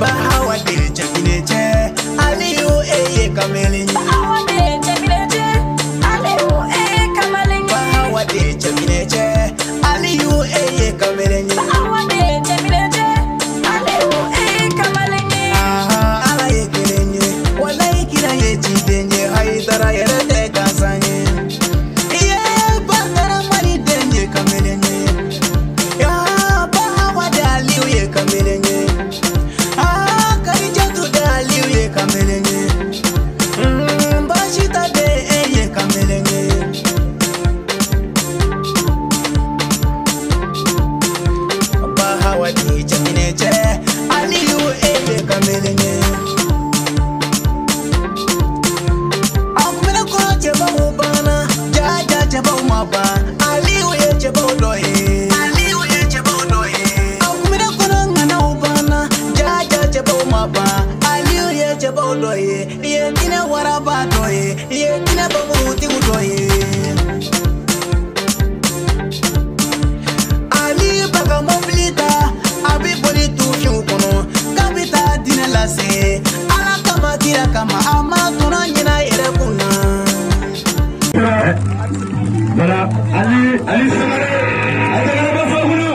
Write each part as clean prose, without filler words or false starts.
Bahawa de cɛfinɛ Aliyu e ye kamalen ye. Bahawa de cɛfinɛ Aliyu e ye kamalen ye. Bahawa de cɛfinɛ Aliyu e ye kamalen ye. Bahawa de cɛfinɛ Aliyu e ye kamalen ye. Ala ye kelen ye, walayi kira ye ciden ye, Hayidara yɛrɛ tɛ gansan ye. Iye Bangaramani den ye kamalen ye. Yaa Bahawa de Aliyu ye kamalen ye. Karijatu de Aliyu ye kamalen ye. Basita de e ye kamalen ye. Bahawa de cɛfinɛ cɛ Aliyu e ye kamalen ye. An kun bɛ kɔrɔ cɛbaw banna, jaja cɛbaw ma ban, Aliyu ye cɛbaw dɔ ye. Aliyu ye cɛbaw dɔ ye. An kun bɛ kɔrɔ ŋanaw banna, jaja cɛbaw ma ban, Aliyu ye cɛbaw dɔ ye. I ye diinɛ waraba dɔ ye, i ye diinɛ baburutigiw dɔ ye. Ali b'a ka mobili ta, a bɛ boli tufinw kɔnɔ, k'a bɛ taa diinɛ lase. Ala kama kira kama, a ma tɔnɔ ɲin'a yɛrɛ kun na. Voilà, Ali, Ali Sangare, a tɛgɛrɛ fɔ kunna.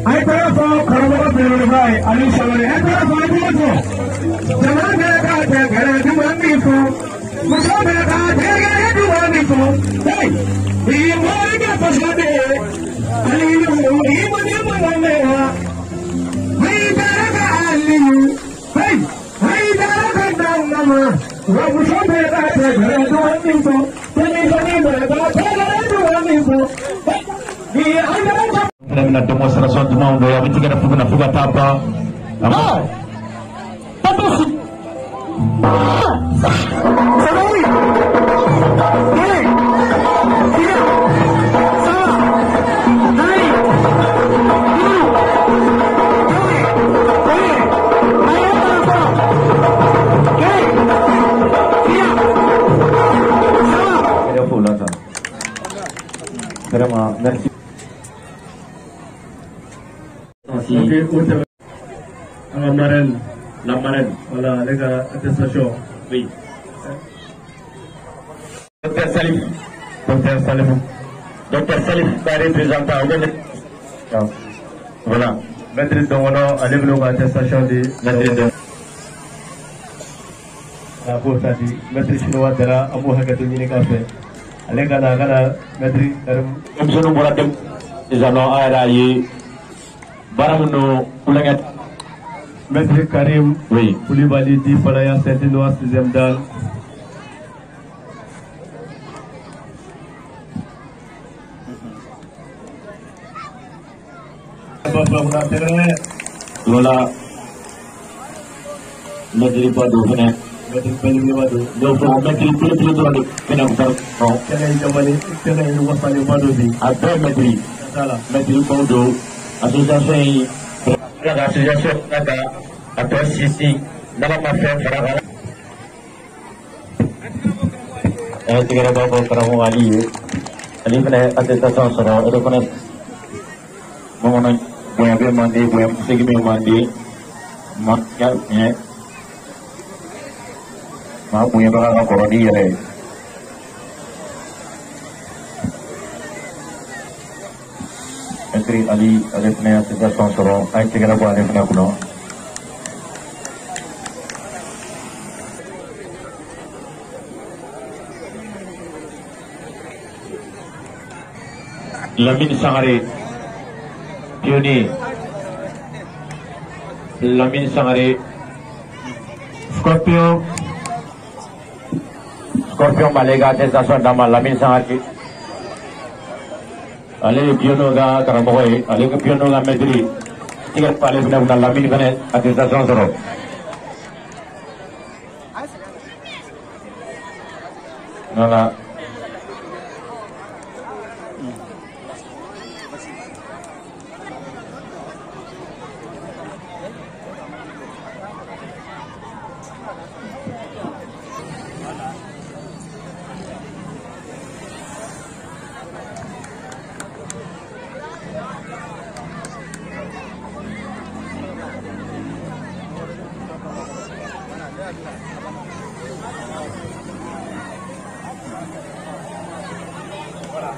A ye tɛgɛ fɔ karamɔgɔ belebeleba ye Ali Sangare, a ye tɛgɛ fɔ, a ye tɛgɛ fɔ. Jama bɛɛ k'a tɛgɛrɛ duman min fɔ, muso bɛɛ k'a tɛgɛrɛ duman min fɔ. Hey, i mɔri kɛ faso de ye, Aliyu, i mɔni mɔgɔ mɛ wa. Hayidara ka Aliyu, hey, Hayidara ka Dangama, wa muso bɛɛ k'a tɛgɛrɛ duman min fɔ, denmisɛnnin bɛɛ k'a tɛgɛrɛ duman min fɔ. Ni Hayidara ka fana bɛna démonstration dumanw dɔ ye, a bɛ tigɛrɛ fo ka fo ka taa ban. Vraiment, merci. Ok, o tɛmɛ an ka marraine, La marraine. Voilà, ale ka attestation. Oui. Docteur Salif. Docteur Salif. Docteur Salif ka représentant o bɛ ne. Voilà. Maître Dɔngɔnɔ, ale bɛn'o ka attestation di. Maître Dɔngɔnɔ. A b'o ta di maître Chinois Dara, an b'o hakɛto ɲini k'a fɛ. Ale ka na, a ka na maître Karim. Denmisɛnninw bɔra dem sisan nɔ, an yɛrɛ y'a ye baara min don kulonkɛ. Maître Karim Oui. Koulibaly dit Falaya, Saint-Noir, 6e dan. Ba fila kunna tɛgɛrɛ. Voilà. Maître ba don fɛnɛ. Maître belebeleba don. Donc maître belebele dɔrɔn de fɛnɛ kun fɛ. Kɛnɛ in jamalen, kɛnɛ in wasalenba don bi. A bɛɛ maître. T'a la. Maître baw don. Association in ala ka association ka ka a tɔ sinsin n'ala ma fɛn fara a kan. An ka tɛgɛrɛ b'a fɔ karamɔgɔ Ali ye. Ale fɛnɛ attestation sɔrɔ o de fɛnɛ bamanan bonya bɛ mande, bonya segin bɛ mande, ma ya fiɲɛ maa bonyabaga ka kɔrɔ n'i yɛrɛ ye. Maître Ali ale fɛnɛ attestation sɔrɔ, an ye tɛgɛrɛ bɔ ale fɛnɛ kunna. Lamine Sangare, pionnier. Lamine Sangare, Scorpion. Scorpion b'ale ka attestation d'a ma Lamine Sangare. Ale ye pionnier ka karamɔgɔ ye, ale ka pionnier ka maître. Tigɛ ale fɛnɛ kunna, Lamine fɛnɛ attestation sɔrɔ. Voilà.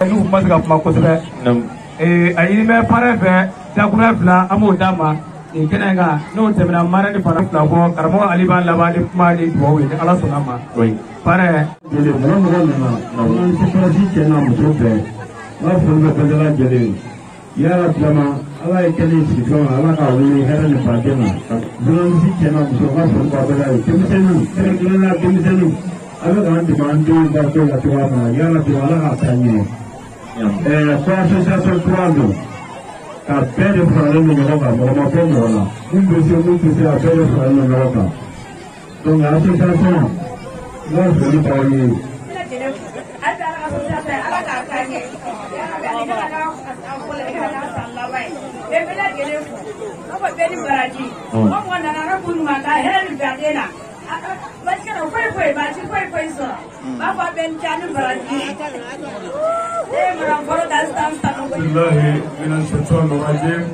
N'u ma se ka kuma kosɛbɛ. A ɲini bɛ parrain fɛ dakuruɲɛ 2 an b'o d'a ma nin kɛnɛ in kan, n'o tɛmɛna marraine fana 2 kɔ, karamɔgɔ Ali b'a laban ni kuma ni dugawu ye ni Ala sɔnna a ma. Parrain. Mɔgɔ mɔgɔ nana, journaliste cɛ n'a muso bɛɛ, n ka foli bɛ bɛɛ lajɛlen ye. Yala bilama Ala ye kɛnɛ sigi fɛn na, Ala k'a wuli hɛrɛ ni baden na. Journaliste cɛ n'a muso, n ka foli b'a bɛɛ la ye. Denmisɛnninw, kɛrɛnkɛrɛnnenya denmisɛnninw, a bɛ k'an dɛmɛ an denw ka ko la cogoya min na, yala bi Ala k'a taa ɲɛ. Ko association kura don, ka bɛɛ de faralen don ɲɔgɔn kan, mɔgɔ ma bɔ mɔgɔ la, mun bɛ se mun tɛ se, a bɛɛ de faralen don ɲɔgɔn kan. Donc association, n ka foli b'aw ye. بالله من الشيطان الرجيم.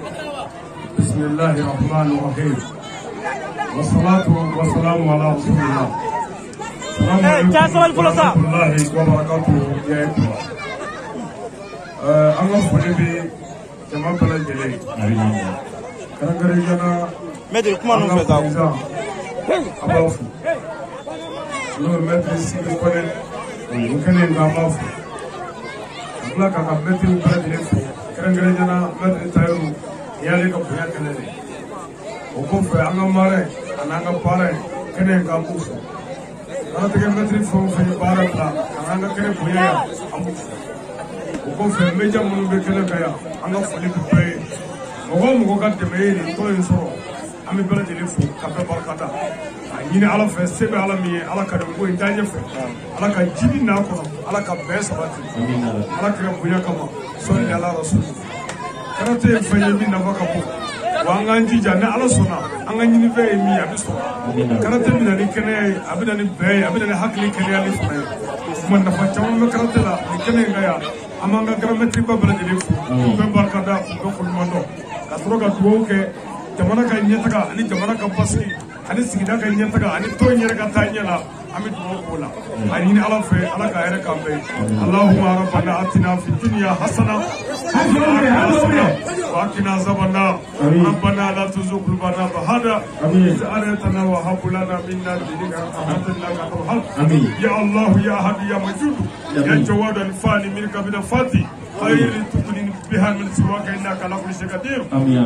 بسم الله الرحمن الرحيم. والصلاة والسلام على رسول الله. السلام عليكم ورحمة الله وبركاته. يا إخوة، أنا foli bɛ jama bɛɛ lajɛlen ye. Kɛrɛnkɛrɛnnenya an ka président, an b'a fo, n'o ye maître Sidi Kɔnɛ, o kɛlen k'an b'a fo. Ka tila k'a ka maître bɛɛ lajɛlen fo, kɛrɛnkɛrɛnnenya maître Tayiru, nin y'ale ka bonya kɛnɛ de ye. O kɔfɛ an ka marraine ani an ka parrain kɛnɛ in k'an b'u fo. Karatigɛ maître fɛn o fɛn ye baara bila ka n'an ka kɛnɛ bonya yan, an b'u fo. O kɔfɛ média minnu bɛ kɛnɛ kan yan, an ka foli bɛ bɛɛ ye. Mɔgɔ o mɔgɔ ka dɛmɛ ye nin tɔn in sɔrɔ, an bɛ bɛɛ lajɛlen fo ka bɛɛ barika da. A ɲini Ala fɛ, se bɛ Ala min ye, Ala ka nin ko in taa ɲɛfɛ, Ala ka jidi n'a kɔnɔ, Ala ka bɛn sabati, Ala kira bonya kama, sɔnni Ala rasulu. Karate ye fɛn ye min nafa ka bon, wa an k'an jija ni Ala sɔnna, an ka ɲinifɛn ye min ye a bɛ sɔrɔ. Karate bɛ na ni kɛnɛya ye, a bɛ na ni bɛn ye, a bɛ na ni hakili kɛnɛyali fana ye. Kuma nafa caman bɛ karate la nin kɛnɛ in kan yan. An b'an ka grand maître ba bɛɛ lajɛlen fo, k'u bɛɛ barika da, k'u bɛɛ koɲuman dɔn, ka sɔrɔ ka dugawu kɛ jamana ka ɲɛtaga ani jamana ka basigi ani sigida ka ɲɛtaga ani tɔn yɛrɛ ka taa ɲɛ la. An bɛ dugawu k'o la, a ɲini Ala fɛ, Ala ka hɛrɛ k'an bɛɛ ye. Allahumma rabbana atina fi dunya hasana wa qina azaban nar. Rabbana la tuzigh qulubana ba'da idh hadaytana wa hab lana min ladunka rahmatan innaka antal wahhab. Ya Allah ya Hadi ya Majid ya Jawad al Fani minka min fati خير تغني بها من سواك انك على كل شيء قدير.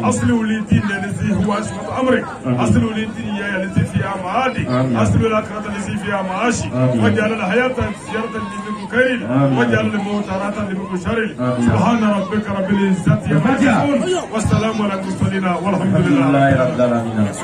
اصل لي دين الذي هو عصمة امرك، اصل لي دين يا الذي فيها معادي، اصل الاخرة الذي فيها معاشي، واجعل الحياة زيارة لمن خير، واجعل الموت راحة لمن شر. سبحان ربك رب العزة عما يصفون والسلام على المرسلين والحمد لله رب العالمين.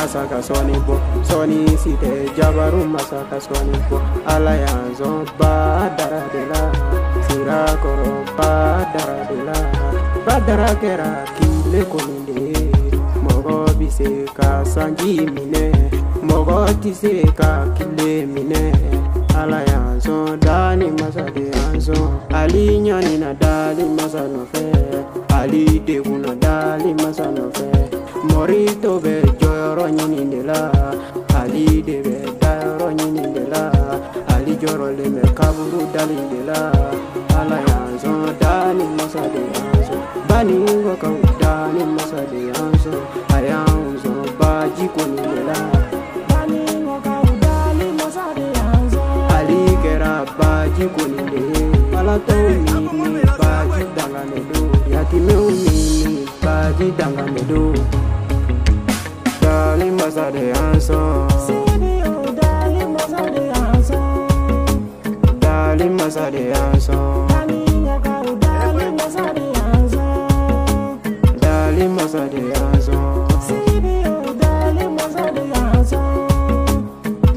Masaka soni bo soni site jabaru masaka soni bo ala yanzo ba dara de la sira koro ba dara de la ba dara kera kile kominde mogo bise ka sanji mine mogo tise ka kile mine ala yanzo dani masade yanzo ali nyani na dali masano fe ali deguna dali masano fe morito be jɔyɔrɔ ɲini de la ali de bɛ dayɔrɔ ɲini de la ali jɔrɔlen bɛ kaburu dali de la ala y'an sɔn dani masa de y'an sɔn bani kɔkaw dani masa de y'an sɔn a y'an sɔn baji kɔni de la ali kɛra baji kɔni de ye balatɔw ni baji dangane don yatimɛw ni baji dangane don. Dali masa de yanso, dali masa de yanso, dali masa de yanso, dali masa de yanso,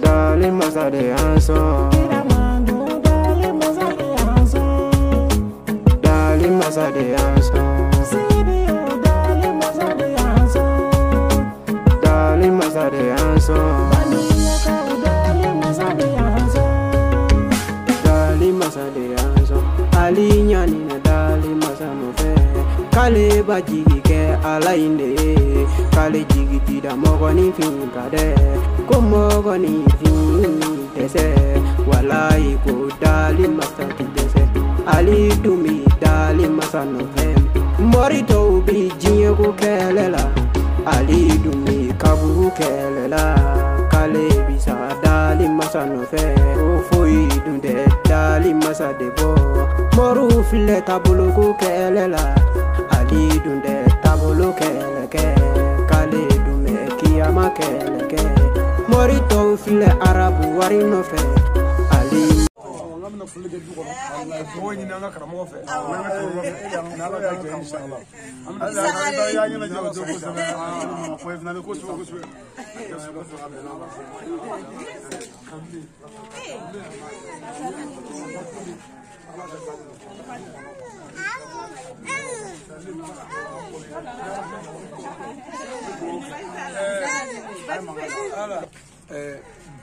dali masa de yanso, masa de y'an sɔn. Dali masa de y'an sɔn. Dali masa de y'an sɔn. Dali masa de y'an sɔn. Dali masa de y'an sɔn. Ali ɲani na dali masa nɔfɛ. K'ale ba jigi kɛ Ala in de ye. K'ale jigi ti da mɔgɔninfin kan dɛ. Ko mɔgɔninfin dɛsɛ. Walayi ko dali masa ti dɛsɛ. Ali dun bi dali masa nɔfɛ. Mɔri tɔw bi diɲɛ ko kɛlɛ la. Ali dun bi kaburu kɛlɛ la. K'ale bi sa dali masa nɔfɛ. Ko foyi dun tɛ dali masa de bɔ. Mɔriw filɛ taabolo ko kɛlɛ la. Ali dun tɛ taabolo kɛlɛ kɛ. K'ale dun bɛ kiyama kɛlɛ kɛ. Mɔri tɔw filɛ arabu wari nɔfɛ. Ali. An bɛna foli kɛ du kɔnɔ dugawu ɲini an ka karamɔgɔ fɛ n'an ka cɛkɔrɔba fɛ n'Ala ka jɛ inshallah an bɛna taa ɲɛnajɛ o don kosɛbɛ kosɛbɛ kosɛbɛ.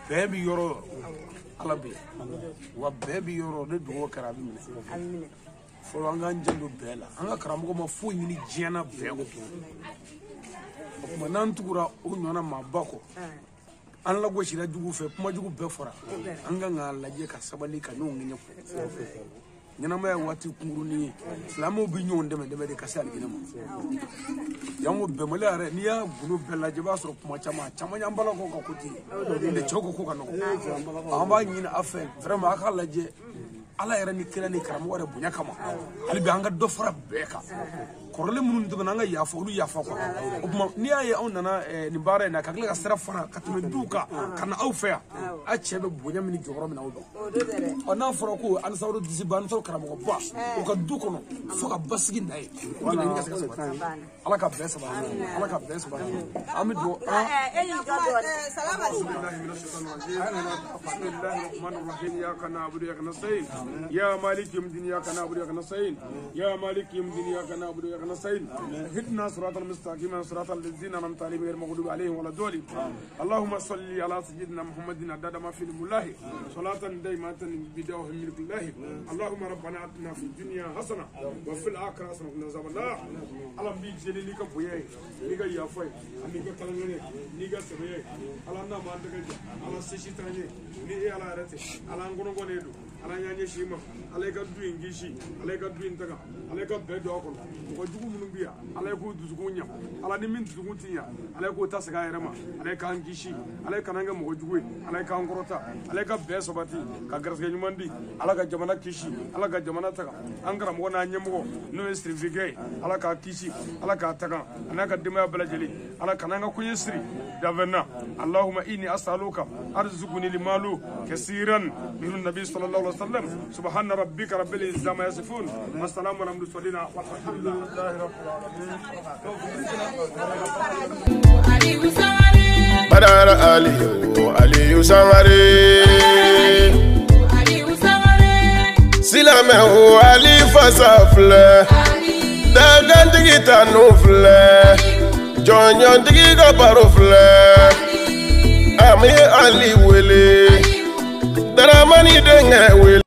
Bɛɛ bi yɔrɔ Ala bɛ wa bɛɛ bi yɔrɔ ne dugawu kɛra a bɛ minɛ fɔlɔ an k'an janto bɛɛ la an ka karamɔgɔ ma foyi ɲini diɲɛ na bɛɛ kɔ o tuma n'an tugura o ɲɔgɔnna maaba kɔ an lagosira jugu fɛ kuma jugu bɛɛ fɔra an kan k'a lajɛ ka sabali ka ɲɔgɔn ɲɛ ɲɛnamaya waati kunkurunin ye silamɛw bɛ ɲɔgɔn dɛmɛ dɛmɛ de ka se alijinɛ ma yango bɛnbaliya yɛrɛ n'i y'a gundo bɛɛ lajɛ i b'a sɔrɔ kuma caman caman y'an balakaw ka ko ten nin cɛw ko ka nɔgɔn an b'a ɲini a fɛ vraiment a k'a lajɛ Ala yɛrɛ ni kira ni karamɔgɔ yɛrɛ bonya kama hali bi an ka dɔ fara bɛɛ kan kɔrɔlen minnu tɛmɛna an ka yafa olu yafa quoi o tuma n'i y'a ye anw nana nin baara in na ka tila ka sira fara ka tɛmɛ duw kan ka na aw fɛ yan a cɛ bɛ bonya min ni jɔyɔrɔ min na aw dɔn ɔ n'a fɔra ko Ansaaru disiba Ansaaru karamɔgɔba o ka du kɔnɔ fo ka basigi na ye o de laɲini ka se ka sabati Ala ka bɛn sabati Ala ka bɛn sabati an bɛ don an. يا مالك يوم الدين إياك نعبد وإياك نستعين يا مالك يوم الدين إياك نعبد وإياك نستعين اهدنا صراط المستقيم صراط الذين أنعمت عليهم غير المغضوب عليهم ولا الضالين اللهم صل على سيدنا محمد عدد ما في الله صلاة دائمة بدوام ملك الله اللهم ربنا آتنا في الدنيا حسنة وفي الآخرة حسنة وقنا عذاب النار اللهم بيك جليلك بويه نيجا يافاي نيجا كلامني نيجا سبيه الله نعم عندك الله سيشتاني ني على رتي الله نغونغونيدو Ala y'an ɲɛsin ma Ala ka du in kisi Ala ka du in taga Ala ka bɛɛ don a kɔnɔ mɔgɔ jugu minnu bɛ yan Ala k'u dusukun ɲa Ala ni min dusukun ti ɲa Ala k'o ta segin a yɛrɛ ma Ala k'an kisi Ala kana kɛ mɔgɔ jugu ye Ala k'an kɔrɔta Ala ka bɛɛ sabati ka garisɛgɛ ɲuman di Ala ka jamana kisi Ala ka jamana taga an karamɔgɔ n'an ɲɛmɔgɔ n'o ye sirifikɛ ye Ala k'a kisi Ala k'a taga a n'a ka denbaya bɛɛ lajɛlen Ala kana an ka koɲɛ siri dafɛnna Allahumma inni as'aluka arzuqni limalu kasiran min nabi sallallahu alaihi wasallam subhana rabbika rabbil izzati amma yasifun wa salamun alal mursalin walhamdulillahi rabbil alamin. Badara Aliyu Aliyu Sangare Silamɛw Ali fasa filɛ Dagantigi tanu filɛ Jɔnjɔntigi ka baro filɛ An bɛ Ali wele Daramani denkɛ wele.